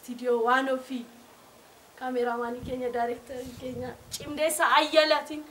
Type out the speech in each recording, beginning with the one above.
Istiidiyoo waan ofii kaameraamaanii keenya, daayirektarii keenya Cimdeessaa Ayyalaatiin.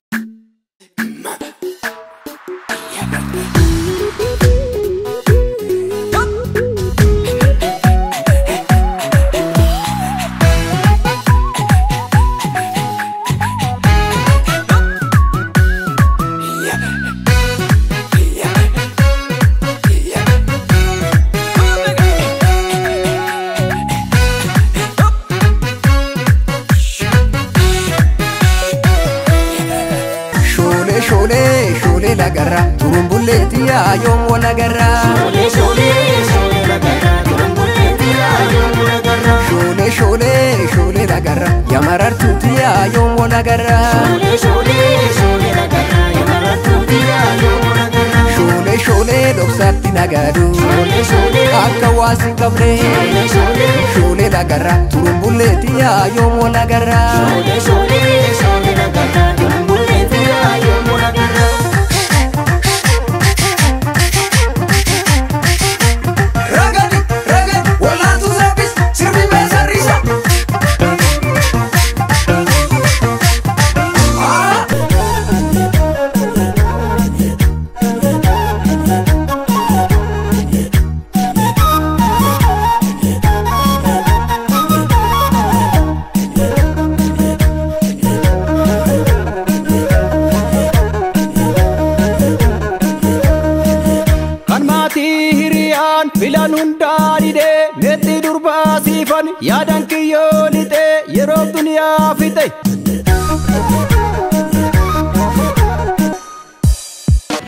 Shoolee shoolee shoolee lagarra turumbulleetti yoom wal agarra. Shoolee shoolee shoolee lagarra turumbulleetti yoom wal agarra. Shoolee shoolee shoolee lagarra yamarartuutti yoom wal agarra. Shoolee shoolee shoolee lagarra yamarartuutti yoom wal agarra. Shoolee shoolee dhoksaatti nagaadu Shoolee shoolee akka waas hin qabne. Shoolee shoolee Shoolee lagarra turumbulleetti yoom wal agarra. Shoolee shoolee shoolee lagarra turumbulleetti yoom wal agarra. Ragadi ragadi walaantu saffis sirbi beesarriisa. Kan maatii hiriyaan filan hundaa didee meexxii durbaa siifan yaadan kiyyoo lixee yeroo duniyaa fixe.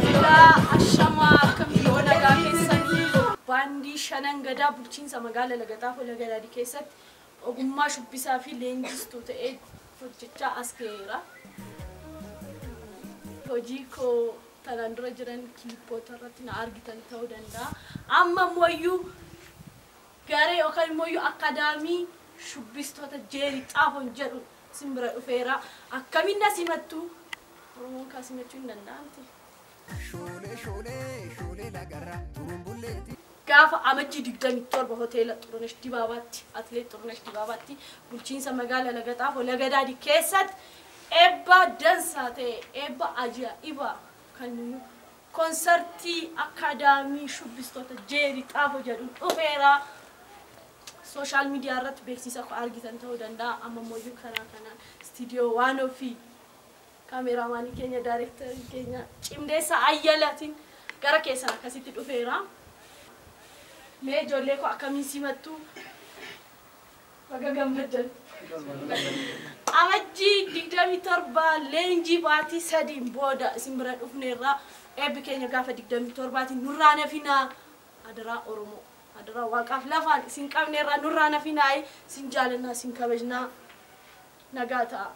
Egaa ashamaa, akkamitti nagaa keessanii? Baandii Shanan Gadaa bulchiinsa magaalaa Lagaxaafoo Lagadaadii keessatti ogummaa shubbisaa fi leenjistuu ta'ee hojjechaa as ga'eera. Hojii koo tanaan dura jiran kilipoota irratti na argitan ta'uu danda'a. Amma immoo garee yookaan immoo akkaadaamii shubbistoota Jeerii Xaafoon jedhu simbira dhufeera. Akkamiin na simattu? Oromoon kaa simachuu hin danda'amti. Shoolee shoolee shoolee lagarra turumbulleetti. Gaafa Amajjii 27 hoteela Xurunesh Dibaabaatti, Atileet Xurunesh Dibaabaatti, bulchiinsa magaalaa Lagaxaafoo Lagadaadii keessatti eebba dansaa ta'e, eebba ajaa'ibaa kan konsartii akkaadaamii shubbistoota Jeerii Xaafoo jedhuun dhufeera. Sooshaal miidiyaa irratti beeksisa koo argitan ta'uu danda'a. Amma immoo karaa kanaan istiidiyoo waan ofii kaameraamaanii keenya, daayirektarii keenya Cimdeessaa Ayyalaatiin gara keessan akkasitti dhufeera. Mee ijoollee koo, akkamiin simattu? Baga gammaddan. Amajjii 27 leenjii baatii 3n booda isin bira dhufneerra. Eebbi keenya gaafa 27tiin nurraa nafinaa. Adaraa Oromoo. Adaraa Waaqaaf lafaan isin qabneerra, nurraa nafinaa. Isin jaalannaa, isin kabajnaa. Nagaa ta'a.